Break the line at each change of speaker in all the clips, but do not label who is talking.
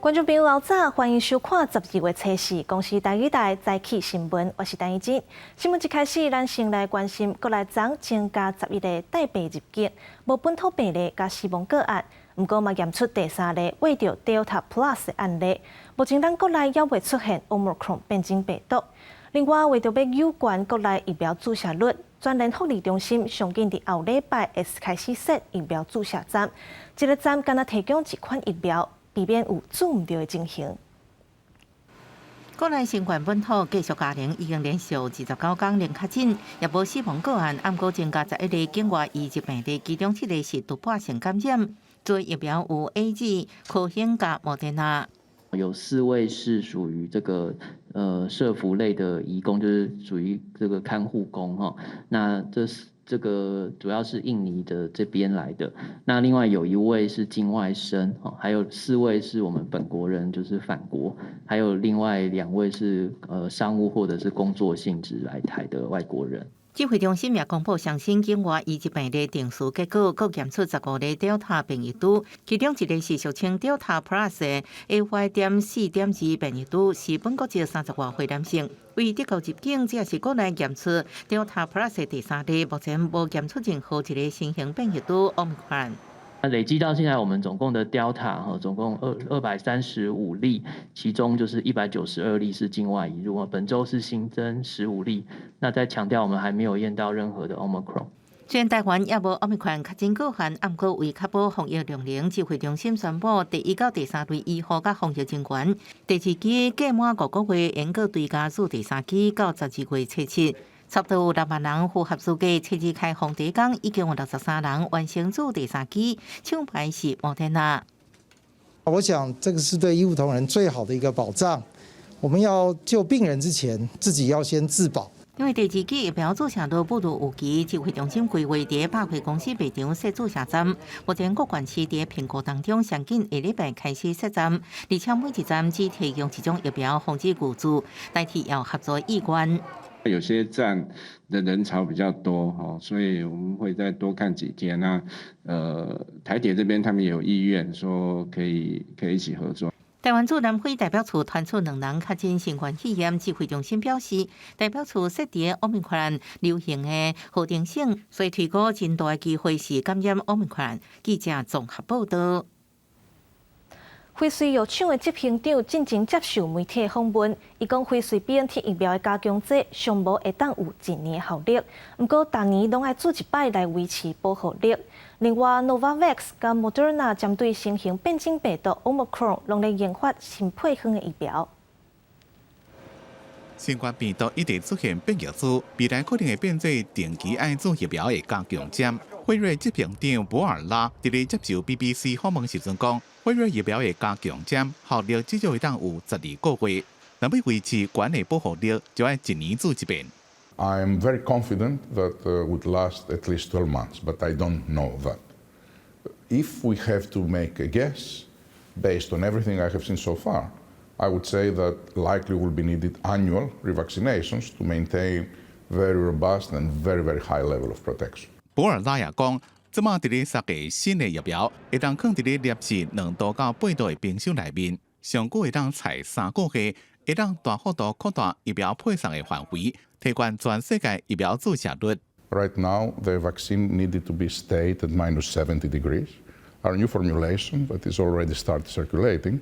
觀眾朋友老早，歡迎收看12月初四公視台語台早起新聞，我是陳怡靜。新聞一開始，咱先來關心國內昨增加11個帶病入境，無本土病例佮死亡個案，毋過嘛驗出第三例偽著 Delta Plus 的案例。目前咱國內猶未出現 Omicron 變種病毒。另外，為著欲有懸國內疫苗注射率，全聯福利中心上緊佇後禮拜會開始設疫苗注射站，一個站干焦提供一款疫苗，避免有注毋著的情形。
國內新冠本土繼續加零，已經連續29天零確診，也無死亡個案，毋過增加十一例境外移入病例，其中七例是突破性感染。做疫苗有 AZ、科興佮莫德納。
有四位是屬於這個社福類的移工，就是屬於這個看護工哈。那這是這個主要是印尼的這邊來的。那另外有一位是境外生，還有四位是我們本國人，就是返國，還有另外兩位是商務或者是工作性質來台的外國人。
指揮中心也公布上新境外移入病例定序結果，閣檢出15例 Delta 變異株，其中一例是俗稱 Delta Plus 的 AY.4.2變異株，是本國籍30外歲男性，為德國入境，這也是國內檢出 Delta Plus 的第三例，目前無檢出任何一个新型變異株 Omicron。
那累計到現在，我們總共的 Delta 哈，總共235例，其中就是192例是境外移入，本週是新增15例。那再強調，我們還沒有驗到任何的 Omicron。
雖然台灣猶無 Omicron 確診個案，毋過為確保防疫量能，指揮中心宣布，第一到第三類醫護佮防疫人員，第二劑屆滿5個月，會閣追加注第三劑到12月初7。差不多有6萬人符合資格，初二開放第一工已經有63人完成注第三劑，廠牌是莫德納。
我想這個是對醫護同仁最好的一個保障。我們要救病人之前，自己要先自保。
因為第二劑疫苗注射率不如預期，指揮中心規劃佇百貨公司賣場設注射站。目前各縣市佇評估當中，上緊下禮拜開始設站，而且每一站只提供一種疫苗，防止誤注，代替有合作意願。
有些站的人潮比較多，所以我們會再多看幾天。那台鐵這邊他們也有意願說可以一起合作。
台灣駐南非代表處傳出兩人確診新冠肺炎，指揮中心表示，代表處設佇 Omicron 流行的河田省，所以推估真大機會是感染 Omicron。記者綜合報道。
輝瑞藥廠的執行長進前接受媒體訪問，伊講輝瑞 BNT 疫苗的加強劑上無會當有一年效力，毋過逐年攏愛注一擺來維持保護力。另外，Novavax 佮 Moderna 針對新型變種病毒 Omicron 攏咧研發新配方的疫苗。
新冠病毒一直出現變異株，未來可能會變做定期愛注疫苗的加強針。輝瑞執行長博爾拉佇咧接受 BBC 訪問時陣講，輝瑞疫苗的加強針效力至少會當有12個月，若欲維持懸的保護力，就愛一年注一遍。
I am very confident that would last at least 12 months, but I don't know that. If we have to make a guess, based on everything I have seen so far, I would say that likely will be needed annual revaccinations to maintain very robust and very, very high level of protection.
博爾拉也講，這馬佇咧設計新的疫苗，會當囥佇咧攝氏2度到8度的冰箱內面，上久會當載3個月，會當大幅度擴大疫苗配送的範圍，提懸全世界疫苗注射率。
Right now, the vaccine needed to be stayed at minus 70 degrees. Our new formulation that is already started circulating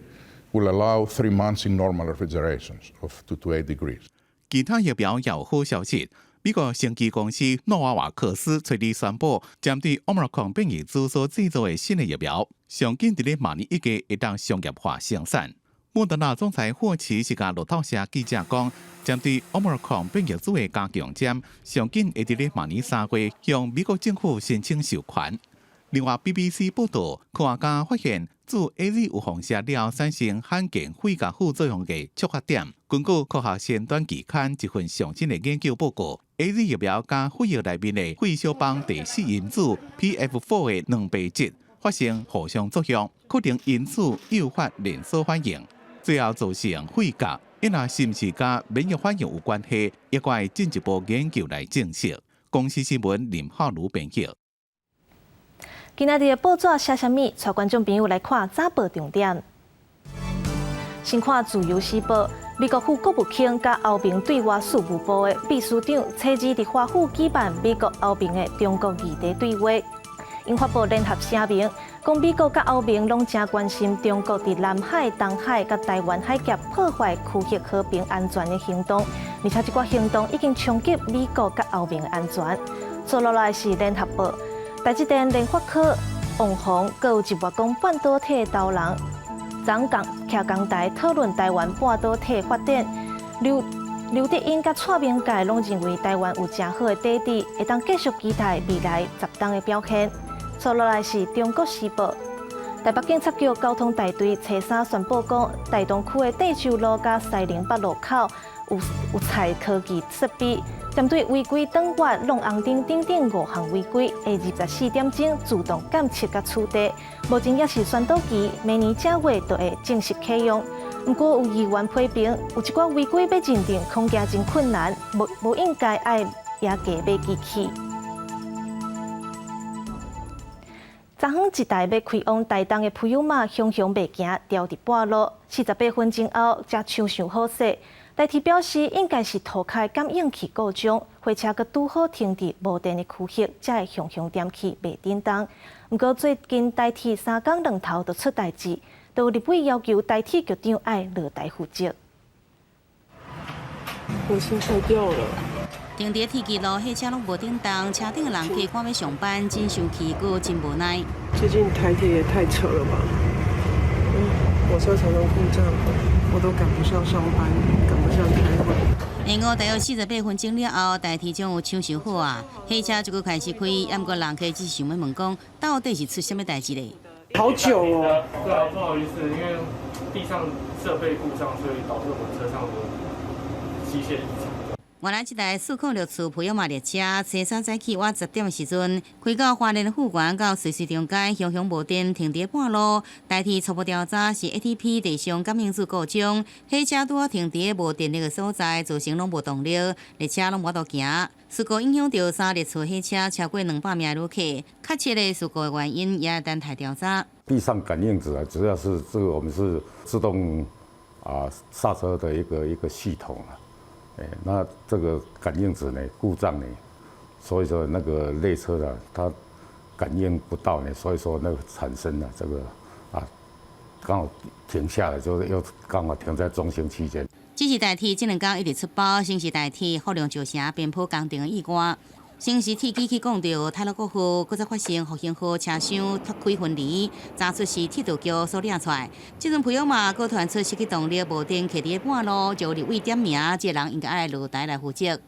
will allow 3 months in normal refrigerations of 2 to 8 degrees.
其他疫苗也有好消息。美國生技公司諾瓦瓦克斯昨日宣布，針對 Omicron 變異株所製造的新的疫苗，上緊佇咧明年1月會當商業化生產。莫德納總裁霍奇是共路透社記者講，針對 Omicron 變異株的加強針，上緊會佇咧明年3月向美國政府申請授權。另外，BBC 報道，科學家發現注 AZ 預防射了後產生罕見肺結副作用的觸發點。根據科學先端期刊一份上新的研究報告，AZ 疫苗佮血液內面的血小板第四因子 PF4 的蛋白質發生互相作用，可能因此誘發連鎖反應，最後造成肺結。因若是毋是佮免疫反應有關係，猶閣愛進一步研究來證實。公視新聞林浩如編譯。
今仔日的報紙寫啥物？帶觀眾朋友來看早報重點。先看自由時報，美國副國務卿佮歐盟對外事務部的秘書長，初二佇華府舉辦美國歐盟的中國議題對話。𪜶發布聯合聲明，講美國佮歐盟攏誠關心中國佇南海、東海佮臺灣海峽破壞區域和平安全的行動，而且這寡行動已經衝擊美國佮歐盟的安全。接落來是聯合報，台積電聯發科、旺宏，閣有一外講半導體的頭人，昨昏徛講台討論臺灣半導體發展。劉劉德音佮蔡明介攏認為臺灣有誠好的底底，會當繼續期待未來十冬的表現。接落來是中國時報，台北警察局交通大隊初三宣布講，大同區的鄭州路佮西寧北路口有有採科技設備，針對違規轉彎、弄紅燈等等五項違規，會24點鐘自動監測佮處罰。目前猶是宣導期，明年正月就會正式啟用。毋過有議員批評，有一寡違規欲認定，恐驚真困難，無無應該愛壓價買機器。昨昏一台欲開往台東的普悠瑪雄雄袂行，牢佇半路，48分鐘後才搶上好勢。台鐵表示，應該是塗跤感應器故障，火車閣拄好停佇無電的區域，才會雄雄點起袂振動。毋過最近台鐵三工兩頭就出代誌，都有立委要求台鐵局長愛落台負責。
火車壞掉了。
停佇鐵枝路，火車攏無振動，車頂的人客趕欲上班，真生氣，閣真無奈。
最近台鐵也太扯了吧！嗯，火車常常故障，我都趕不上上班，趕不上開會。
下午大約48分鐘了後，台鐵終於搶修好啊，火車就閣開始開，毋過人客只是想欲問講，到底是出啥物代誌咧？
好久哦。
對啊，不好意思，因為地上設備故障，所以導致火車上的機械異常。
原來這台406次普悠瑪列車，初三早起晚10點的時陣，開到花蓮富源到瑞穗中間，雄雄無電，停佇半路。台鐵初步調查是 ATP 地上感應子故障，火車拄好停佇無電力的所在，造成攏無動力，列車攏無法度行。事故影響著三列次火車，超過200名旅客。確切的事故的原因也等待調查。
地上感應子啊，主要是這個我們是自動啊剎車的一個系統啊。欸，那這個感應子呢故障呢，所以說那個列車呢，它感應不到呢，所以說那個產生了這個啊，剛好停下來，就又剛好停在中心區間。
這是台鐵這兩工一直出包，先是台鐵福隆石城邊坡工程的意外，先是鐵枝去摃著太魯閣號，閣再發生復興號車廂脫軌分離，查出是鐵道局所掠出來。這陣普悠瑪閣傳出失去動力、無電、卡佇半路，就立委點名，這個人應該愛落台來負責。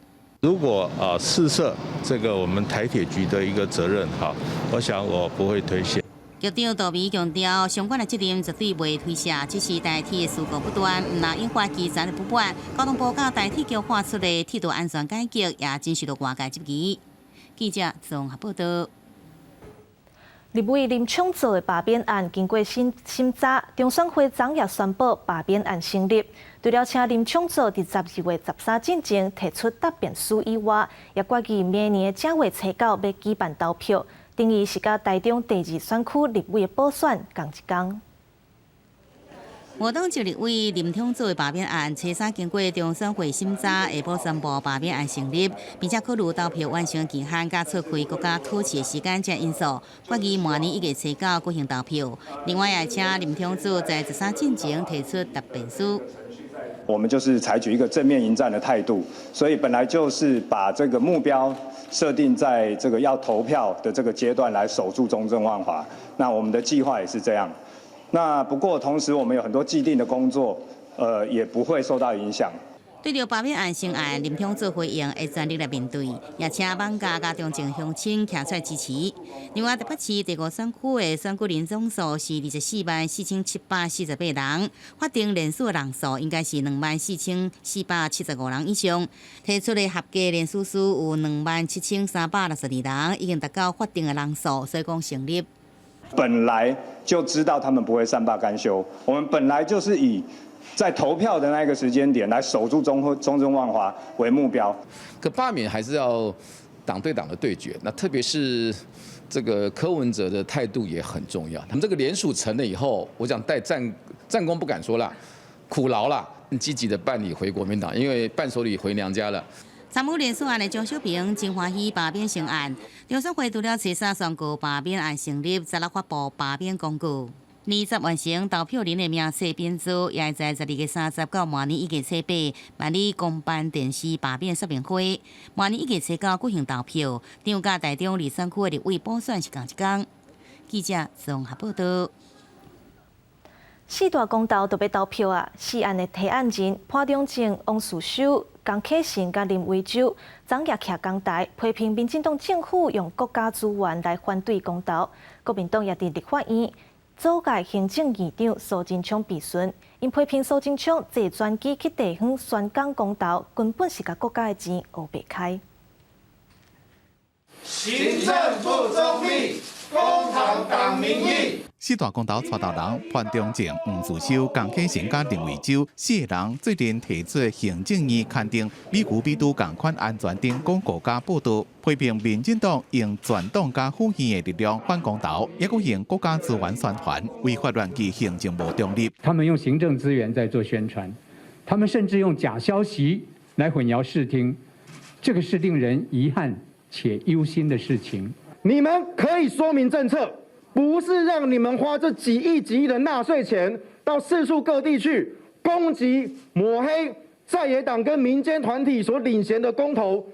如果啊，事涉這個我們台鐵局的一個責任哈，我想我不會推卸。
局長杜美強調，相關的責任絕對袂推卸，只是台鐵的事故不斷，毋但引發基層的不滿。交通部佮台鐵局發出的鐵道安全改革，也真受到外界質疑。記者綜合報道。
立委林昶佐的罷免案經過審審查，中選會昨也宣布罷免案成立。除了請林昶佐佇12月13進前提出答辯書以外，也決議明年的正月初九欲舉辦投票，等於是佮台中第二選區立委的補選仝一工。
無黨籍立委林昶佐的罷免案，初三經過中選會審查，下晡宣布罷免案成立，並且考慮投票完成期限佮錯開國家考試的時間這因素，決議明年1月初九舉行投票。另外，也請林昶佐在13進前提出答辯書。
我們就是採取一個正面迎戰的態度，所以本來就是把這個目標設定在這個要投票的這個階段來守住中正萬華。那我們的計劃也是這樣。那不過同時，我們有很多既定的工作，也不會受到影響。
對著罷免案成案，林昶佐回應會全力來面對，也請艋舺佮中正鄉親徛出來支持。另外，台北市第五選區的選舉人總數是244,748人，法定連署的人數應該是24,475人以上。提出的合格連署書有27,362人，已經達到法定的人數，所以講成立。
本來就知道他們不會善罷甘休，我們本來就是以在投票的那個時間點來守住中正萬華為目標。
可罷免還是要黨對黨的對決，那特別是這個柯文哲的態度也很重要。他們這個聯署成了以後，我講帶戰戰功不敢說啦，苦勞啦，積極的辦理回國民黨，因為伴手禮回娘家了。
參與連署案的張小平真歡喜罷免成案，中選會除了初三宣告罷免案成立，16發布罷免公告。20完成投票人的名冊編組，也會在12月30到明年1月8辦理公辦電視罷免說明會。明年1月9舉行投票，張佮台中二選區的立委補選是仝一工。記者綜合報道。
四大公投都欲投票啊！四案的提案人潘忠政、王世修、江啟臣佮林為洲，昨夜徛講臺批評民進黨政府用國家資源來反對公投。國民黨也佇立法院阻礙行政院長蘇貞昌備詢，𪜶批評蘇貞昌坐專機去地方宣講公投，根本是共國家的錢烏白開。
行政不中立，公帑擋民意。
四大公投帶頭人潘忠政、黃士修、江啟臣佮林為洲四个人做陣提出行政院勘定美牛美豬仝款安全等廣告佮報道，批評民進黨用全黨佮府院的力量反公投，抑閣用國家資源宣傳，違法亂紀行政無中立。
他們用行政資源在做宣傳，他們甚至用假消息來混淆視聽，這個是令人遺憾且憂心的事情。
你們可以說明政策。不是讓你們花這幾億幾億的納稅錢到四處各地去攻擊、抹黑在野黨跟民間團體所領銜的公投。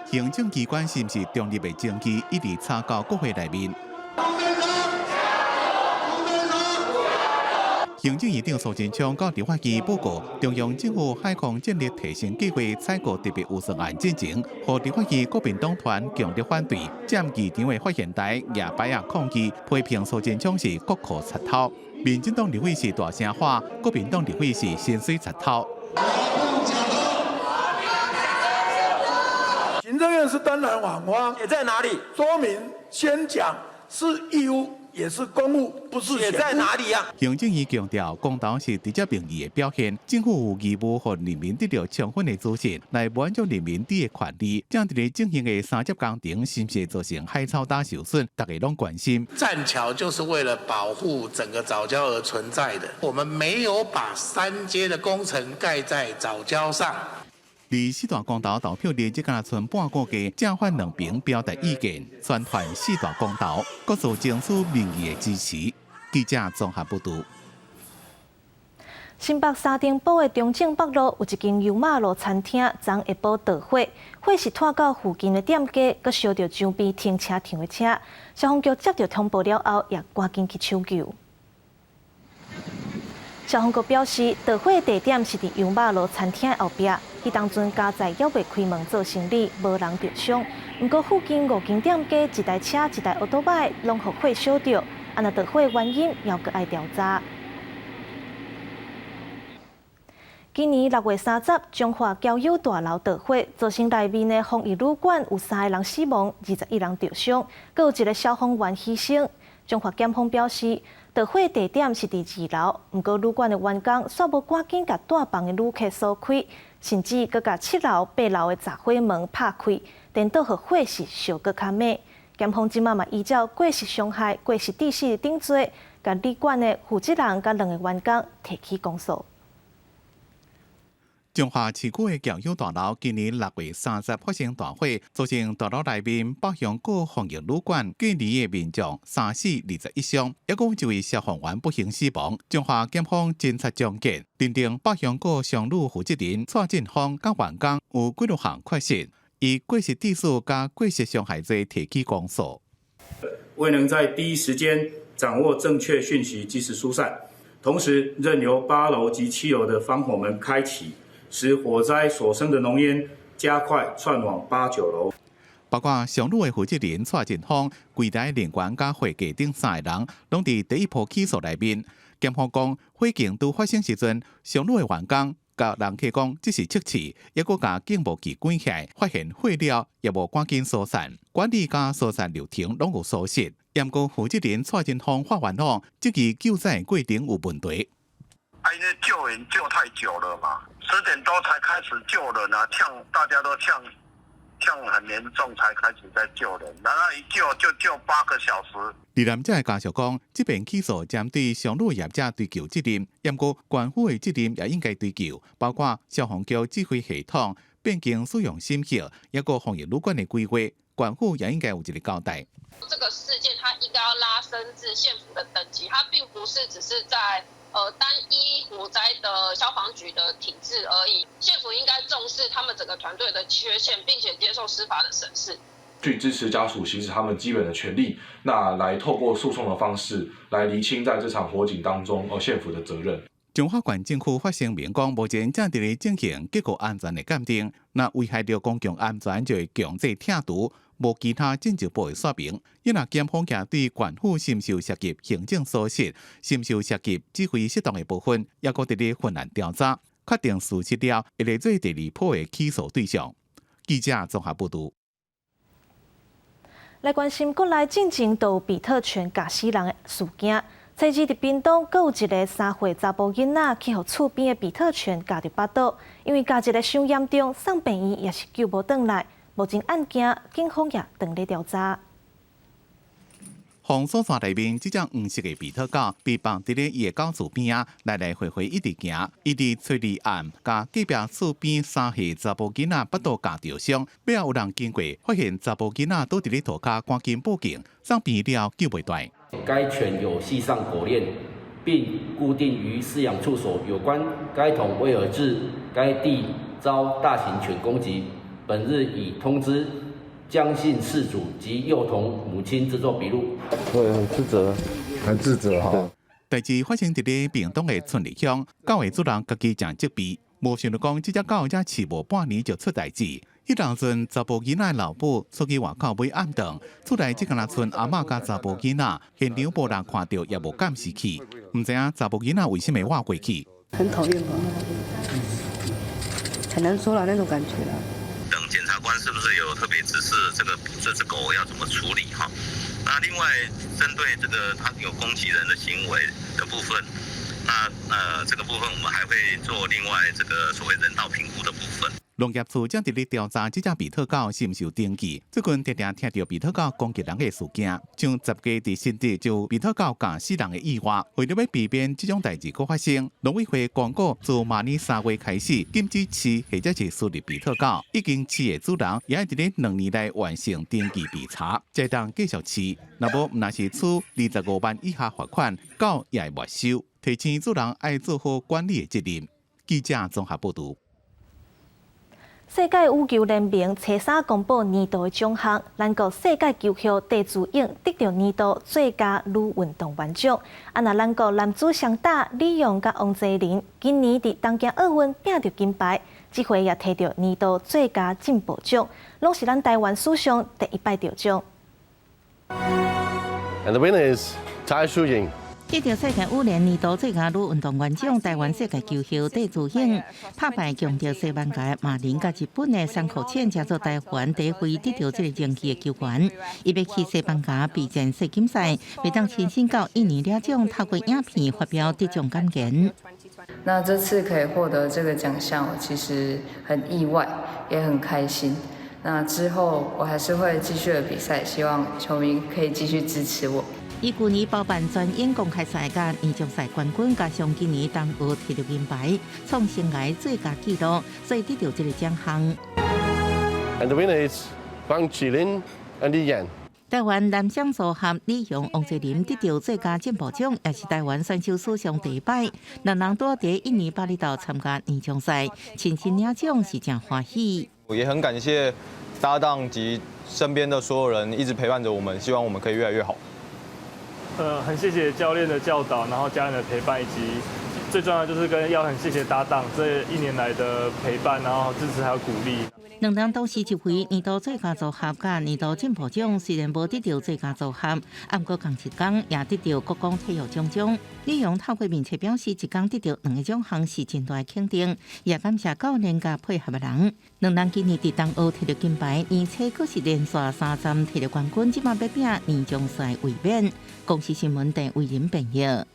行政機關是毋是中立的證據，一直查到國會內面。行政院長蘇貞昌到立法院報告，中央政府海空戰力提升計劃採購特別預算案進前，予立法院國民黨團強烈反對，佔議場的發言台舉牌仔抗議，批評蘇貞昌是國庫賊偷。民進黨立委是大聲喊，國民黨立委是薪水賊偷。
行政院是當然反方，
寫在哪裡？
說明先講是義務。也是公務，不是
寫在哪裡啊？
行政院強調，公投是直接民意的表現，政府有義務予人民得著充分的資訊，來滿足人民的權利。這樣佇咧進行的三峽工程，是毋是造成海草礁受損？大家攏關心。
棧橋就是為了保護整個藻礁而存在的，我們沒有把三階的工程蓋在藻礁上。
佇四大公投投票日，這敢若賰半個月，正反兩邊表達意見，宣傳四大公投，各自爭取民意的支持。記者綜合報導。
新北三重埔的中正北路有一間油馬路餐廳，昨下晡著火，火勢湠到附近的店家，閣燒著周邊停車場的車。消防局接著通報了後，也趕緊去搶救。消防局表示，著火的地點是佇油馬路餐廳後壁。彼當陣家宅猶未開門做生理，無人著傷。毋過附近五間店家、一台車、一台歐多擺，攏予火燒著。啊，若著火原因，猶閣愛調查。今年6月30，彰化郊遊大樓著火，造成內面的防疫旅館有三個人死亡，21人著傷，閣有一個消防員犧牲。彰化檢方表示，著火地點是佇二樓，毋過旅館的員工煞無趕緊共帶房的旅客鎖開，甚至閣共七樓、八樓的閘火門拍開，顛倒予火勢燒閣較猛。檢方這馬嘛依照過失傷害、過失致死等罪，共旅館的負責人佮兩个員工提起公訴。
彰化市區的僑友大樓今年6月30發生大火，造成大樓內面北鄉閣防疫旅館隔離的民眾三死21傷，抑閣有一位消防員不幸死亡。彰化檢方偵查終結，認定北鄉閣商旅負責人蔡振峰佮員工有幾若項缺失，以過失致死佮過失傷害罪提起公訴。
未能在第一時間掌握正確訊息，及時疏散，同時任由八樓及七樓的防火門開啟。使火災所生的濃煙加快竄往八九樓。
包括商旅的負責人蔡振峰、櫃台人員佮會計等三個人，攏佇第一波起訴內面。檢方講，火警拄發生時陣，商旅的員工共人客講這是測試，抑閣共警報器關起來，發現火了，也無趕緊疏散，管理佮疏散流程攏有疏失。毋過負責人蔡振峰法院講，這個救災過程有問題。
啊，因為救援救太久了嘛，10點多才開始救人啊，嗆大家都嗆況很嚴重才開始在救人，然後一救就救8個小時。
罹難者的家屬講，這遍起訴針對商旅業者追究責任，毋過縣府的責任也應該追究，包括消防局指揮系統、變更使用審核，抑閣防疫旅館的規劃，縣府也應該有一個交代。
這個事件，它應該要拉升至縣府的等級，它並不是只是在單一火災的消防局的體制而已。縣府應該重視他們整個團隊的缺陷，並且接受司法的審視。
去支持家屬行使他們基本的權利，那來透過訴訟的方式來釐清在這場火警當中，縣府的責任。
彰化縣政府發聲明講，目前正佇咧進行結構安全的鑑定，若危害著公共安全，就會強制拆除，無其他進一步的說明。伊若檢方舉對縣府是毋是有涉及行政疏失，是毋是有涉及指揮失當的部分，抑閣佇咧分案調查，確定事實了，會來做第二波的起訴對象。記者綜合報導。
來關心國內進前都有比特犬咬死人的事件。昨日佇屏東，閣有一个3歲查埔囡仔去予厝邊的比特犬咬著腹肚，因為咬一个傷嚴重，送病院也是救無轉來。目前案件警方也正咧調查。
封鎖線內面，這隻黃色的比特狗被放佇咧伊的狗厝邊仔，來來回回一直行，伊佇初二暗，共隔壁厝邊3歲查埔囡仔腹肚咬著傷，尾仔有人經過，發現查埔囡仔倒佇咧塗跤，趕緊報警，送病院了救袂轉。
該犬有繫上狗鏈，並固定於飼養處所。有關該童為何至該地遭大型犬攻擊，本日已通知江姓事主及幼童母親制作筆錄。
對，很自責，很自責哈。
代誌發生佇咧屏東的春里鄉，狗的主人家己誠責備，無想著講這隻狗才飼無半年就出代誌。彼當陣查埔囡仔老母出去外口買暗頓，厝內只敢若賰阿嬤佮查埔囡仔，現場無人看著，也無監視器，毋知影查埔囡仔為啥物活過去。
很討厭吧，很難說啦，那種感覺啦。
等檢察官是不是有特別指示這個這隻狗要怎麼處理哈？那另外針對這個他有攻擊人的行為的部分，那這個部分我們還會做另外這個所謂人道評估的部分。
農業處正佇咧調查這隻比特狗是毋是有登記。最近常常聽著比特狗攻擊人的事件，像十家佇新竹就比特狗咬死人的意外。為著欲避免這種代誌閣發生，農委會公告自明年3月開始禁止飼或者是飼養比特狗。已經飼的主人也愛佇咧2年內完成登記備查，才會當繼續飼。若無，毋但是處25萬以下罰款，狗也會沒收。提醒主人愛做好管理的責任。記者綜合報導。
世界羽球聯盟初三公布年度的獎項，咱國世界球后戴資穎得著年度最佳女運動員獎。啊，若咱國男子雙打李洋佮王齊麟，今年佇東京奧運拚著金牌，這回也提著年度最佳進步獎，攏是咱台灣史上第一擺得獎。
And the winner is Tai Tzu Ying.
得著世界羽聯年度最佳女運動員獎，台灣世界球后戴資穎拍敗強敵西班牙馬林佮日本的山口茜，成做台灣第一位得著這个榮譽的球員。伊欲去西班牙備戰世錦賽，袂當親身到印尼領獎，透過影片發表得獎感言。
那這次可以獲得這個獎項，我其實很意外，也很開心。那之後我還是會繼續的比賽，希望球迷可以繼續支持我。
伊舊年包辦全英公開賽佮年終賽冠軍，加上今年東奧摕著銀牌，創生涯最佳紀錄，所以得著這个獎項。
And the winner is Wang Chi-Lin and Li Yan。
台灣男雙組合李洋、王齊麟得著最佳進步獎，也是台灣選手史上第一擺。兩人拄佇印尼巴厘島參加年終賽，親身領獎是誠歡喜。
也很感謝搭檔及身邊的所有人一直陪伴着我們，希望我們可以越來越好。
很謝謝教練的教導，然後家人的陪伴，以及最重要就是跟要很謝謝搭檔這一年來的陪伴，然後支持還有鼓勵。
兩人都是一回年度最佳組合佮年度進步獎，雖然無得著最佳組合，毋過仝一工也得著國光體育獎章。李洋透過面冊表示，一工得著兩个獎項是真大的肯定，也感謝教練佮配合的人。兩人今年佇東奧摕著金牌，年初閣是連續三站摕著冠軍，這馬欲拚年終賽衛冕。公視新聞鄭偉仁編譯。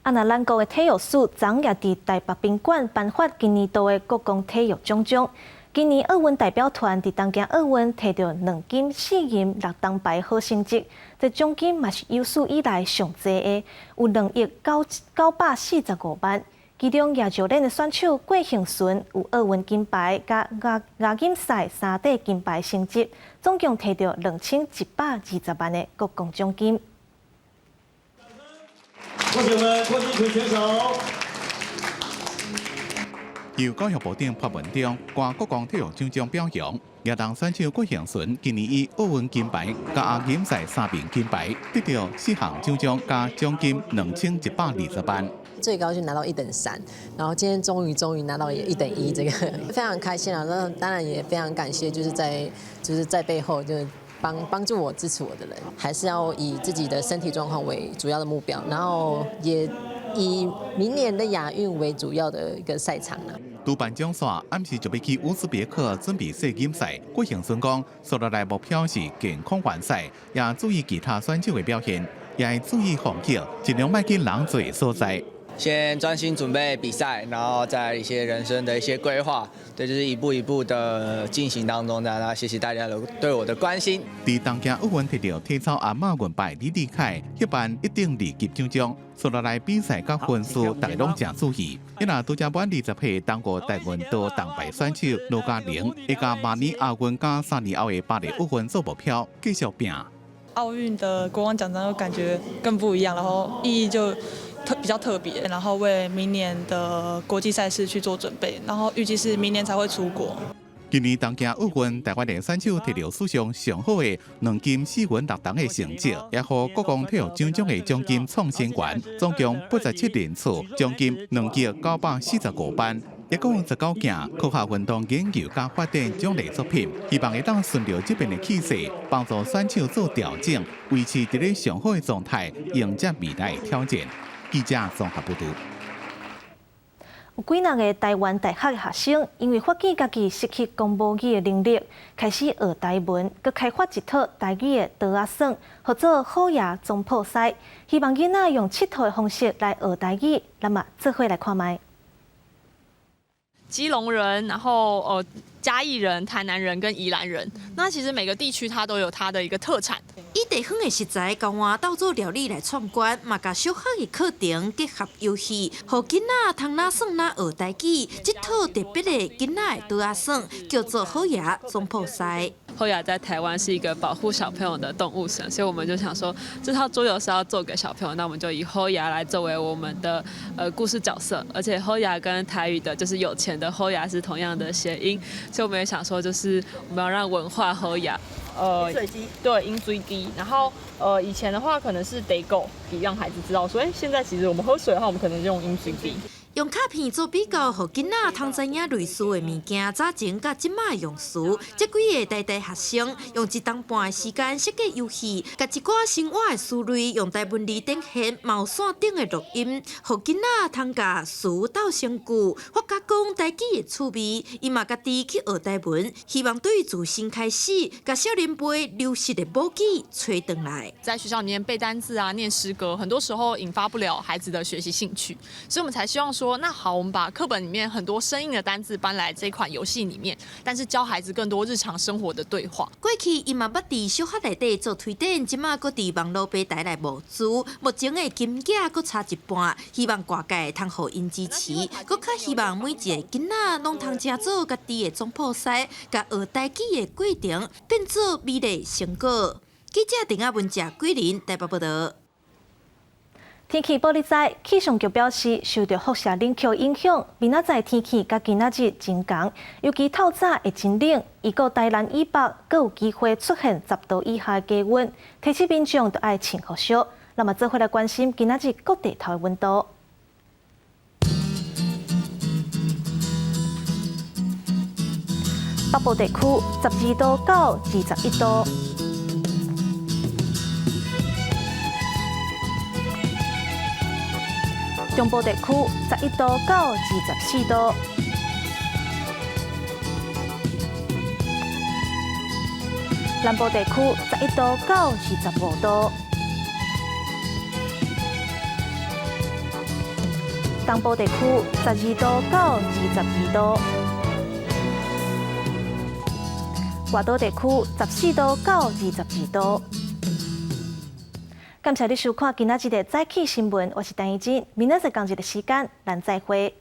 啊，若咱國的體育署昨也佇台北賓館頒發今年度的國光體育獎章。今年奧運代表團佇東京奧運提著兩金四銀六銅牌好成績，這獎金嘛是有史以來上濟的，有2億945萬。其中野球練的選手郭婞淳有奧運金牌佮亞錦賽三塊金牌成績，總共提著2120萬的國光獎金。
恭喜我們郭婞淳選手。
由教育部長潘文忠掛國光體育獎章表揚，亞當選手郭婞淳今年以奧運金牌佮亞錦賽三面金牌，得著四項獎章佮獎金2120萬。
最高就拿到一等三，然後今天終於拿到一等一，這個非常開心啊！那當然也非常感謝，就是在背後就是幫助我支持我的人，還是要以自己的身體狀況為主要的目標，然後也以明年的亞運為主要的一個賽場啦。
拄頒獎煞，暗時就欲去烏茲別克準備世錦賽。郭婞淳講，紲落來目標是健康完賽，也注意其他選手的表現，也會注意防疫，盡量莫去人濟所在。
先專心準備比賽，然後再一些人生的一些規劃，對，就是一步一步的進行當中的。那謝謝大家的對我的關心。
佇東京奧運提著體操鞍馬銀牌李立凱，彼頒一等二級獎章。紲落來比賽佮分數，大家攏誠注意。伊若拄才滿20歲，中國跆拳道銅牌選手羅嘉玲，會共明年亞運佮3年後的巴黎奧運做目標，繼續拼。
奧運的國光獎章感覺更不一樣，然後意義就比較特別，然後為明年的國際賽事去做準備，然後預計是明年才會出國。
今年東京奧運，台灣的選手提著史上上好的兩金四銀六銅的成績，也予國光體育獎章的獎金創新高，總共87人次，獎金2億945萬。一共19件科學運動研究佮發展獎勵作品，希望會當順著這邊的氣勢，幫助選手做調整，維持佇咧上好的狀態，迎接未來的挑戰。記者綜合報導。
有幾若个台灣大學的學生，因為發現家己失去講母語的能力，開始學台文，閣開發一套台語的桌仔耍，號做虎爺總鋪師，希望囡仔用𨑨迌的方式來學台語。咱嘛做伙來看覓。
基隆人，然後嘉義人、台南人跟宜蘭人，那其實每個地區它都有它的一個特產。
以地方的食材交換鬥做料理來闖關，嘛共小學的課程結合遊戲，予囡仔通哪耍哪學台語。這套特別的囡仔的桌仔耍叫做虎爺總鋪師。
虎爺在台灣是一個保護小朋友的動物神，所以我們就想說，這套桌遊是要做給小朋友，那我們就以虎爺來作為我們的故事角色，而且虎爺跟台語的就是有錢的虎爺是同樣的諧音，所以我們也想說，就是我們要讓文化虎爺。
飲水機，對，飲水機。然後以前的話可能是得狗，讓孩子知道說，現在其實我們喝水的話，我們可能就用飲水機。
用卡片做比較，予囡仔通知影類似的物件，早前佮這馬用詞。這幾个台大學生用一冬半的時間設計遊戲，共一寡生活的詞類用台文字展現，嘛有線頂的錄音，予囡仔通共詞鬥成句，發覺講台語的趣味。伊嘛家己去學台文，希望對自身開始，共少年輩流失的母語揣轉來。
在學校裡面背單字啊、念詩歌，很多時候引發不了孩子的學習興趣，所以我們才希望說，那好，我們把課本裡面很多生硬的單字搬來這款遊戲裡面，但是教孩子更多日常生活的對話。
過去伊嘛捌佇小學內底做推展，這馬閣佇網路平台來募資，目前的金額閣差一半，希望外界通予𪜶支持，閣較希望每一個囡仔攏通成做家己的總鋪師，共學台語的過程變做美麗成果。記者鄧亞文、謝桂林台北報導。
天氣報你知，氣象局表示，受著輻射冷卻影響，明仔載天氣佮今仔日真仝，尤其透早會真冷，預估台南以北閣有機會出現10度以下的低溫，提醒民眾著愛穿厚恤。那麼，做伙來關心今仔日各地頭的溫度。北部地區12度到21度。中部地區11度到24度，南部地區11度到25度，東部地區12度到22度，外島地區14度到22度。感謝你收看今仔日的早起新聞，我是陳怡靜，明仔載仝一个時間，咱再會。